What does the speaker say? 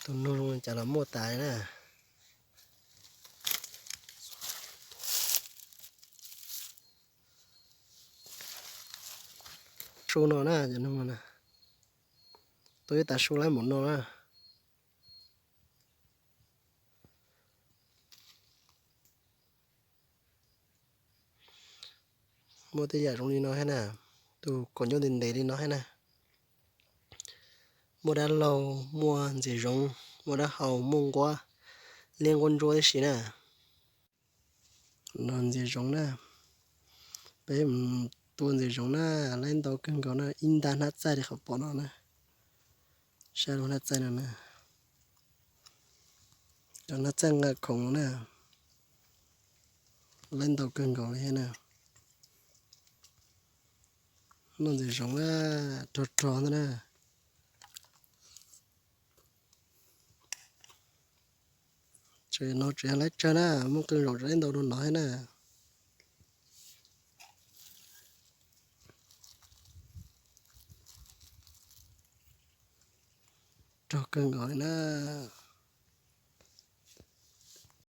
Tus noog zoo li cas los muaj tas li na. Su no na, cov noog no na. Tuaj ib tas su lawm mus no na. Muaj tej yam zoo li no thiab na, tus kaum ncauj ntev ntev li no thiab na. Muaj dab laug, muaj ntxiv zoov, muaj dab hau, muaj nquab, liab nquab ntsuab tib si na. No ntxiv zoov na, peb mus tua ntxiv zoov na, laib ntau kawg nkaus na, ib nta hnab txaij li qhov pom no na. Saib lub hnab txaij no na, cov hnab txaij nqa khoom na, laib ntau kawg nkaus li thiab na. Noj ntxiv zoov na, rog rog ntag na. Tseem no tseem yog laib tsawg na, muaj qee zaum tseem laib ntau dua no thiab na. Rog kawg nkaus li na.